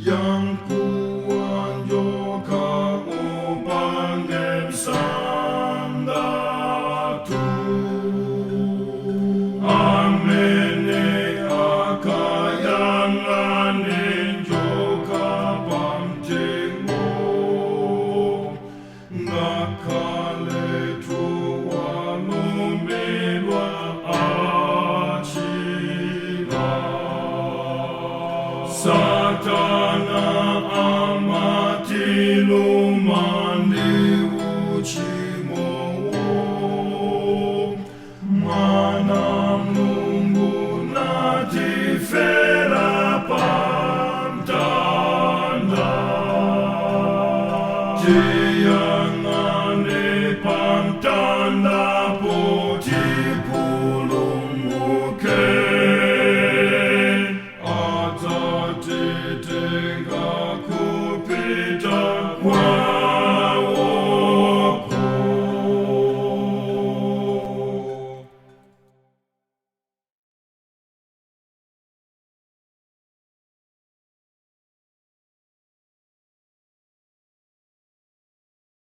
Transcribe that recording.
Yamkuwa njoka upange msandatu. Amene akayang'ane njoka pamtengo, ngakhale walumidwa, achira. Satana amatiluma ndi uchimowo, Mwana Mulungu natifera pamtanda.